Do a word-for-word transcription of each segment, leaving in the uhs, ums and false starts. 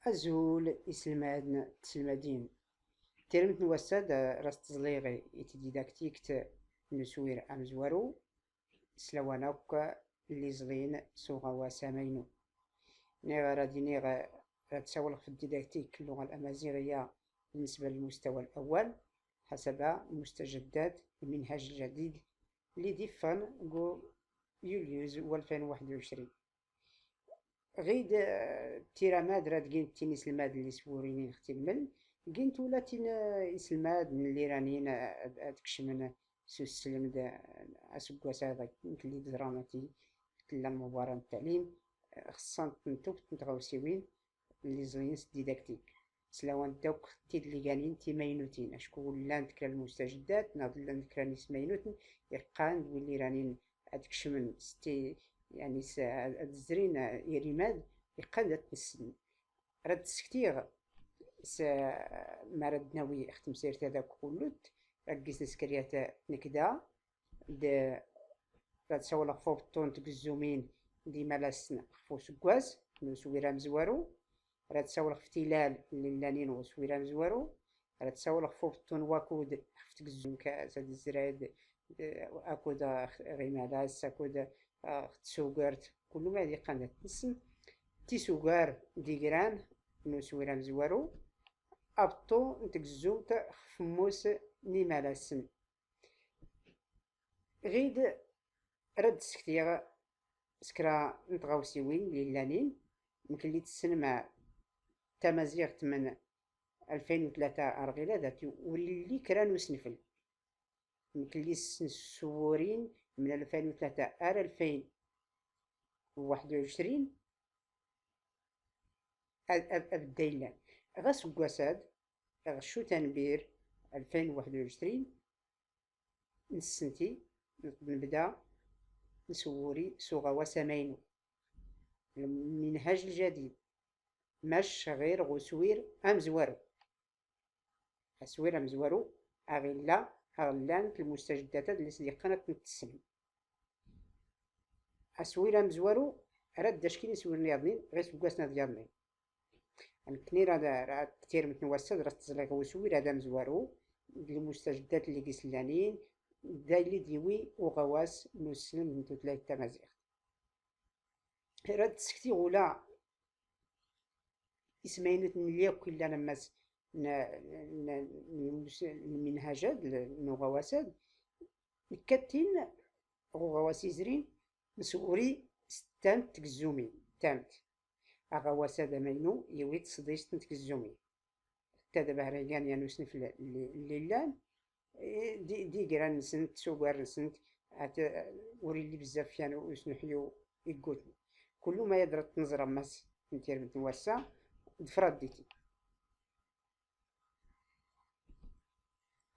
Azul iselmaden d tselmadin. Tirmt n wass-ad, eh, ra s-tẓliɣ i tdidaktikt n uswir amezwaru, s lawan akk lli ẓlin s uɣawas amaynu. Niɣ rad iniɣ, eh, rad sawleɣ f ddidaktik n lluɣa lamaziɣiya بالنسبة للمستوى الأول، حسب مستجدات المنهاج الجديد lli d-iffɣen g yulyuz n ألفين وواحد وعشرين. Ɣid, eh, tiramad rad gint tin iselmaden lli swurinin x tilmn, gint ula tin, eh, iselmaden lli ranin, eh, ad, ad kecmen s uselmed, eh, aseggas-a dagi, mklli d-ẓran ati tella lmubara n ttalim, eh, xṣṣant n tubt n tɣawsiwin lli ẓlin s ddidaktik. S lawan d akk tidliganin timaynutin, acku llant kra n lmustajdat, neɣ llant kra n ismaynuten, iqqan d willi ranin ad kecmen s ti, yani s, ad zrin, eh, irimad, iqqan d at nessen. Rad d-ssektiɣ s, ma rad nawi x temsirt ad akk kullut, rad gis neskerya ta nekda, d, rad sawleɣ f ubeṭṭu n tgezzumin d imalasn xf useggas n uswir amezwaru, rad sawleɣ f tilal lli llanin ɣ uswir amezwaru, rad sawleɣ f ubeṭṭu n wakud xf tgezzum kas ad izrad, d, akud ɣ, ɣ imalas, akud, eh, ɣ tsugert, kullu ma ad iqqan ad tnsn, tisugar d igran n uswir amezwaru, abeṭṭu n tgezzumt xf mmus n imalasn. Ɣid rad d-ssektiɣ s kra n tɣawsiwin lli llanin, mklli tessnem tamaziɣt mn ألفين وثلاثة ar ɣilad ati ur illi kra n usnfl. Mklli s-, nswurin mn ألفين وثلاثة ar ألفين وواحد وعشرين ad, ad, ad dda illan. Ɣas g wass-ad, ɣ ccutanbir ألفين وواحد وعشرين, nsnti, nbda nswuri s uɣawas amaynu, lminhaj ljadid, mac ɣir ɣ uswir amezwaru. Aswir amezwaru aɣ illa, aɣ llant lmustajdat-ad lli s-d-iqqan ad tent-tessnem. Aswir amezwaru rad d-ackin iswiren yaḍnin ɣir iseggasen ad yaḍnin. Nekkni rad, rad tirmt n wass-ad rad tt-ẓliɣ i uswir ad amezwaru d lmustajdat lli gis llanin, d aylli d-iwi uɣawas n uselmed n tutlayt tamaziɣt. Rad d-ssektiɣ ula ismaynuten lli akk illan ammas n, n, n, n lminhaj-ad, n uɣawas-ad, nkkatin ɣ uɣawas izrin, nswuri s tamt tgezzumin, tamt. Aɣawas-ad amaynu iwi-d sḍist n tgezzumin. Tadabehrigan yan usnfl lli, lli llan, eh, di, d igran-nsent, s ugar-nsent, at, eh, ur illi bezzaf yan usnuḥyu igguten. Kullu ma yad rad t-nẓr ammas n tirmt n wass-a, d fradditi.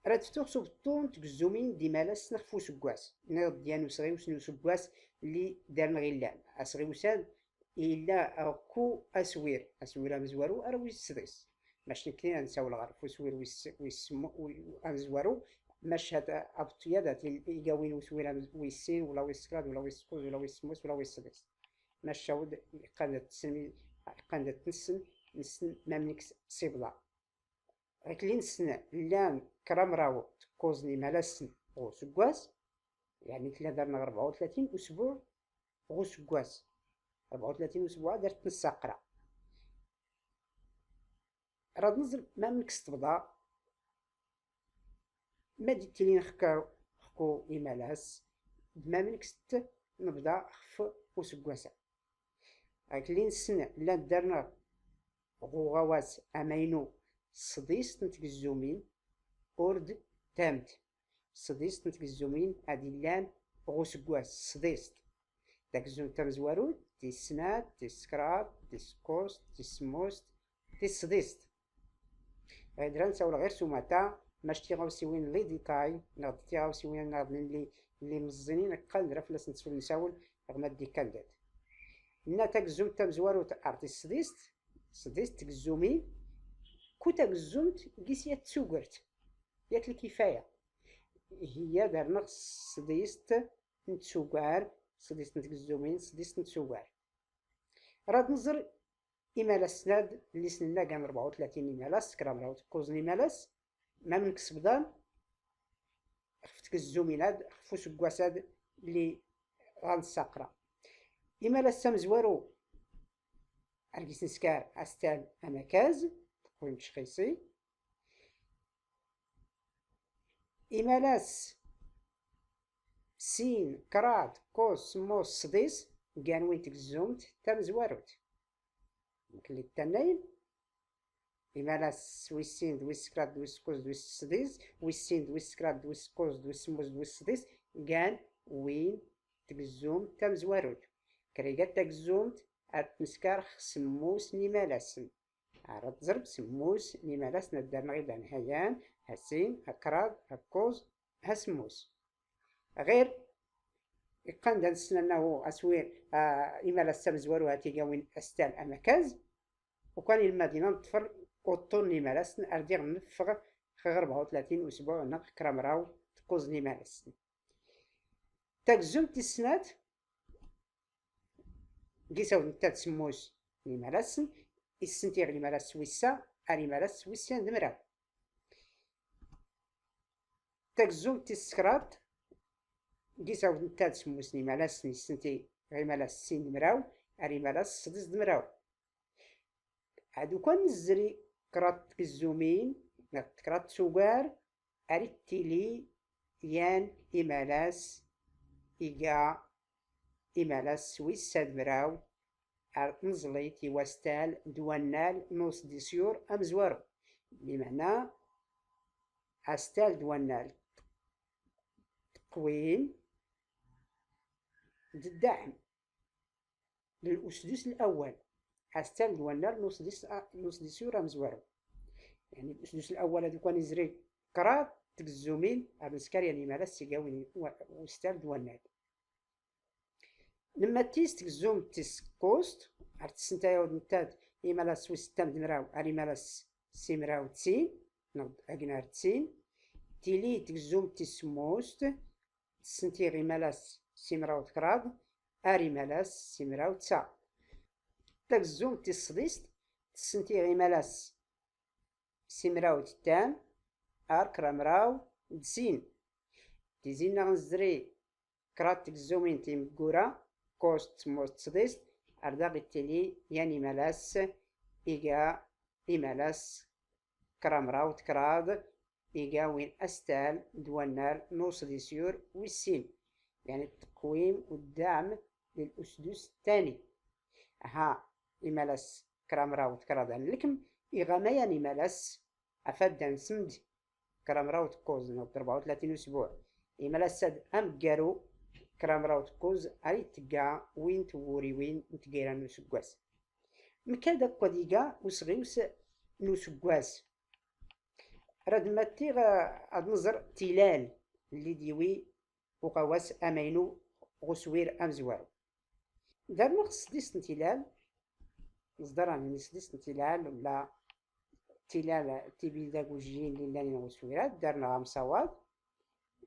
Rad ftuɣ s ubeṭṭu n tgezzumin d imalasn xf useggas, niḍ d yan usɣiws n useggas lli darn ɣ illan. Asɣiws-ad illa ɣ ku aswir, aswir amezwaru ar wis sḍis. Mac nekkni ad nsawel ɣer f uswir wis, wis sm-, wi-, amezwaru, mac hat abeṭṭu-yad hat il-, igawin uswir amez-, wis sin, wala wis kraḍ, wala wis kkuẓ, wala wis semmus, wala wis sḍis. Mac awd iqqan dat tssn, iqqan dat tssn, nsn mamnk s-, s ibḍa. Ɣikelli nsn llan kramraw d kkuẓ n imalasn ɣ useggas, yani tella darn ɣ rebɛa u tlatin usbuɛ ɣ useggas. Rebɛa u tlatin usbuɛ dar tnsa aqra. Rad nẓr mamnk s tbḍa, ma d ittilin xku, xku imalas, d mamnk s t-nbḍa xf useggas-a. Ɣikelli nsn llan darn ɣ uɣawas amaynu sḍist n tgezzumin, ur d tamt. Sḍist n tgezzumin ad illan ɣ useggas, sḍist. Tagezzumt tamezwarut, tis snat, tis kraḍt, tis kkuẓt, tis semmust, tis sḍist. Ɣid ra nsawel ɣir s umata, mac tiɣawsiwin li ditay, neɣ d tiɣawsiwin nniḍen lli, lli meẓẓinin, qqan d ra fell-asent sul nsawel, ɣ ma d-ikkan dat. Nna tagezzumt tamezwarut ar tis sḍist, sḍist tgezzumin, ku tagezzumt gis yat tsugert, yat lkifaya. Hiya darn ɣ sḍist n tsugar, sḍist n tgezzumin, sḍist n tsugar. Rad nẓr Imalas-ad lli s-nenna gan rebɛa u tlatin imalas, kramraw d kuẓ n imalas, ma mnk s bḍan, xf tgzzumin-ad, xf usggwas-ad lli ɣa nssaqra. Imalas amzwaru, ar gis nskar astal amakaz, tqwim tcxisi. Imalas sin, kraḍ, kuẓ, smmus, sḍis, gan win tgzzumt tamzwarut. Mklli ttannayn, imalas wis sin d wis kraḍ d wis kuẓ d wis sḍis, wis sin d wis kraḍ d wis kuẓ d wis smmus d wis sḍis, gan win tgzzumt tamzwarut. Krigat tagzzumt ar tnskar x smmus n imalasn. Ar tẓrb smmus n imalasn ad darnɣ idan hayan, ha sin, ha kraḍ, ha kuẓ, ha smmus. Ɣir iqqan d ad nsn annahu aswir, ah, imalas amzwaru hat iga win astal amakaz, ukan ilmad ina nṭfr uṭṭun n imalasn ar diɣ nffɣ x ɣ rebɛa u tlatin usbuɛ nɣ kramraw d kuẓ n imalasn. Tagzzumt tis snat, gis awd ntad smmus n imalasn, issntiɣ imalas wis sa ar imalas wis yan d mraw. Tagzzumt tis kraḍt, gis awd ntad smmus n imalasn, issntiɣ imalas sin d mraw ar imalas sḍis d mraw. Ad ukan nzri kraḍt tgzzumin, neɣ kraḍt s ugar, ar ittili yan imalas iga imalas wis sa d mraw, ar nẓlit i wastal d wannal n usdisyur amzwaru. Limeɛna astal d wannal tqwim d ddaɛm. L usdus lawwal, astal d wannal n usdis, n usdisyur amzwaru. Yeɛni l usdus lawwal ad ukan izri kraḍ tgzzumin ar nskar yan imalas s iga win wa-, ustal d wannal. Nmmatti s tgzzumt tis kuẓt, ar tssnti awd ntad imalas wis ttam d mraw ar imalas simraw d sin, neɣ d agnar d sin, tili tgzzumt tis smmust, ssntiɣ imalas simraw d kraḍ ar imalas simraw d sa. Tagzzumt tis sḍist, ssntiɣ imalas simraw d ttam ar kramraw d sin. Tizi nnaɣ nzri kraḍ tgzzumin timggura, kuẓt, smmust, sḍist, ar daɣ ittili yan imalas iga imalas kramraw d kraḍ, iga win astal d wannal n usdisyur wis sin, yeɛni tqwim u ddaɛm l usdus ttani. Aha, imalas kramraw d kraḍ ad nlkm, iɣama yan imalas afad ad nsmd kramraw d kuẓ neɣ d rebɛa u tlatin usbuɛ. Imalas ad amggaru kramraw d kuẓ ar itgga win twuriwin n tgira n usggwas. Mkad akk ad iga usɣiws n usggwas. Rad mmatti, eh, ad nẓr tilal lli d iwi uɣawas amaynu ɣ uswir amzwaru. Darnɣ sḍist n tilal, nẓḍar ad nini sḍist n tilal, wla tilal tibidagujiyin lli llan ɣ uswir-ad, darnɣ amsawaḍ,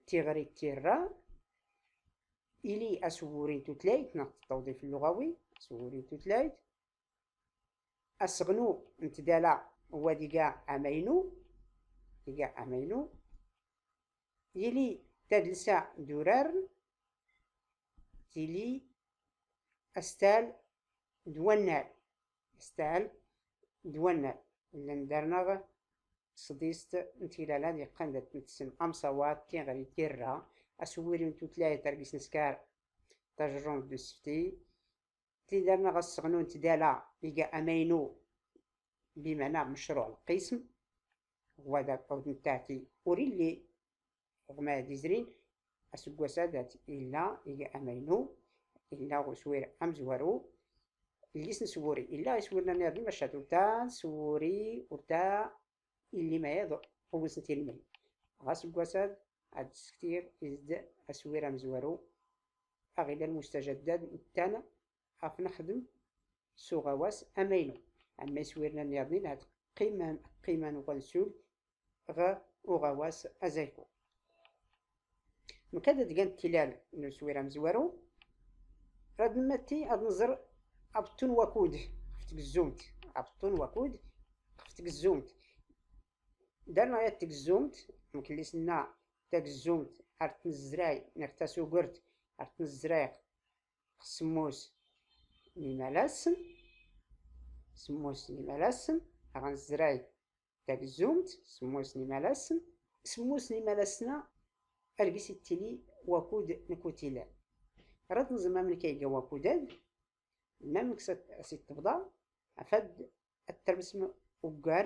tiɣri d tirra, ili aswuri n tutlayt, neɣ ttawḍif lluɣawi, aswuri n tutlayt, asɣnu n tdala wa d iga amaynu, iga amaynu, yili tadlsa d urarn, tili astal d wannal, astal d wannal. Llan darnɣ sḍist n tilal ad iqqan d at ntsn amsawaḍ, tiɣri, tirra, aswuri n tutlayt ar gis nskar tajrrumt d usfti, Tili darnɣ asɣnu n tdala iga amaynu, bimana mecruɛ lqism, wa d awd ntati ur illi ɣ ma d izrin, asggwas-ad illa iga amaynu, illa ɣ uswir amzwaru, lli s nswuri, illa iswirn nniḍn, maca ur ta nswuri, ur ta illi ma yaḍ ɣ usnti lmri. Ɣas deg wass-ad, ad d-ssektiɣ izd aswir amezwaru, aɣ illa lmustajaddat n ttan ɣef nexdem s uɣawas amaynu. Ama iswirn nniḍnin, ad qqimen, qqimen uɣ ad nsul ɣ uɣawas azayku. Mkad ad gant tilal n uswir amezwaru, rad nmatti ad nẓer abṭṭu n wakud ɣef tgezzumt. abeṭṭu n wakud ɣef tgezzumt. Darna yat tgezzumt, mkelli s nna tagezzumt ar tnezray, neɣ tasugert ar tnezray ɣ semmus n imalasen, semmus n imalasen, aɣ nzray tagezzumt, semmus n imalasen, semmus n imalasen-a, ar gis ittili wakud n kutilan. Rad nẓer mamnk ay iga wakud-ad, mamnk s at-, s ittebḍa, afad ad termsm uggar,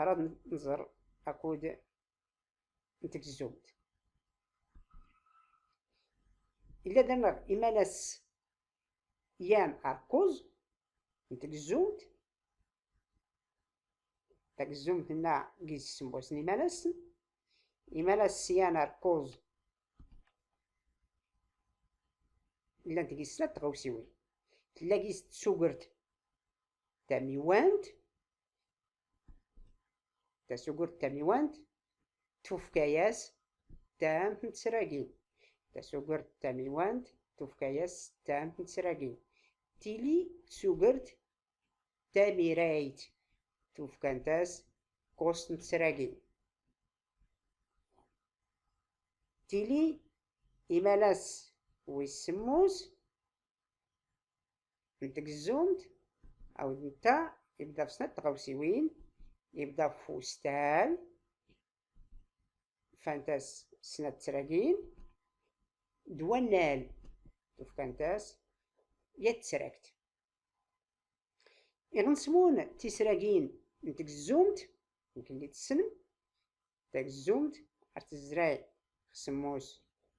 rad nẓer akud n tgezzumt. Illa darnaɣ imalas yan ar kuẓ n tgezzumt, tagezzumt nna gis semmus n imalasen, imalas yan ar kuẓ llant gis snat tɣawsiwin. Tella gis tsugert tamiwant, tasugert tamiwant tufka-yas tamt n tsragin. Tasugert tamiwant tufka-yas tamt n tsragin. Tili tsugert tamirayt tufkant-as kuẓ n tsragin. Tili imalas wis semmus n tgezzumt, awd nta ibda f snat tɣawsiwin, ibda f ustal, fant-as snat tsragin, d wannal, tufkant-as yat tsragt. Iɣ nsmun tisragin n tgezzumt, mkelli tessnem, tagezzumt ar tezray ɣ semmus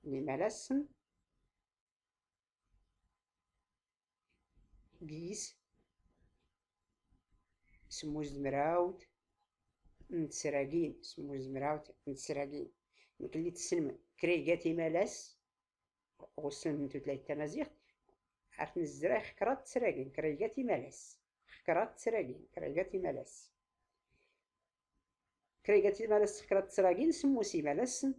n imalasen, gis semmus d mrawt n tsragin, semmus d mrawt n tsragin. Mkelli tessnem kraygat imalas, ɣ ussnem n tutlayt tamaziɣt, ar tnezray ɣ kraḍ tsragin, kraygat imalas, ɣ kraḍ tsragin, kraygat imalas. Kraygat imalas ɣ kraḍ tsragin, semmus imalasen,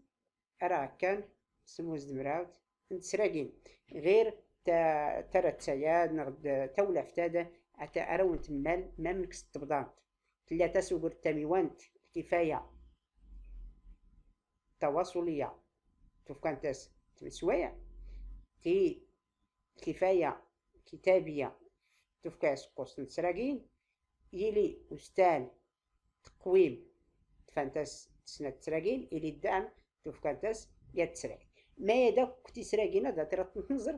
ara akkan semmus d mrawt n tsragin. Ɣir ta-, taratta-ad neɣ d tawlaft-ad, ata ara wen-temmal mamnk s tebḍant. Tella tasugert tamiwant, lkifaya tawaṣuliya, tufkant-as tmeswaya, ti lkifaya kitabiya, tufka-yas kuẓ n tsragin, yili ustal tqwim, tfant-as snat tsragin, yili ddaɛm, tufkant-as yat tsragt. Ma yad akk tisragin-ad, ad rad tent-nẓer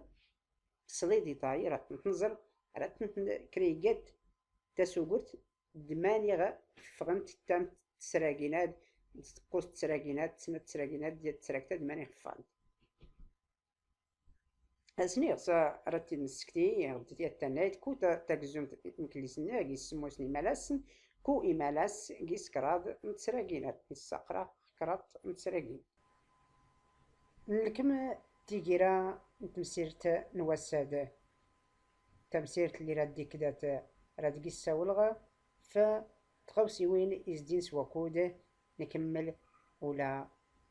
s les détails, rad tent-nẓer, rad tent-, kraygat tasugert d mani ɣ ffɣent tamt tsragin-ad, d kuẓ tsragin-ad, d snat tsragin-ad, yat tsragt-ad d mani ɣ ffɣent. Asniɣ s ara t-id-nessekti, ɣ yat tannayt, ku ta-, tagezzumt mkelli s nniɣ gis semmus n imalasen, ku imalas gis kraḍ n tsragin-ad, nessaqra kraḍ n tsragin. Nlkem tigira n temsirt n wass-ad. Tamsirt lli rad ikkdat rad gis sawlɣ f tɣawsiwin izdin s wakud, nkemmel ula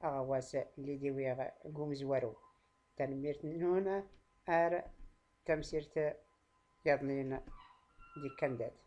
aɣawas lli d-iwiɣ g umezwaru. Tanemmirt nnun ar tamsirt yaḍnin d ikkan dat.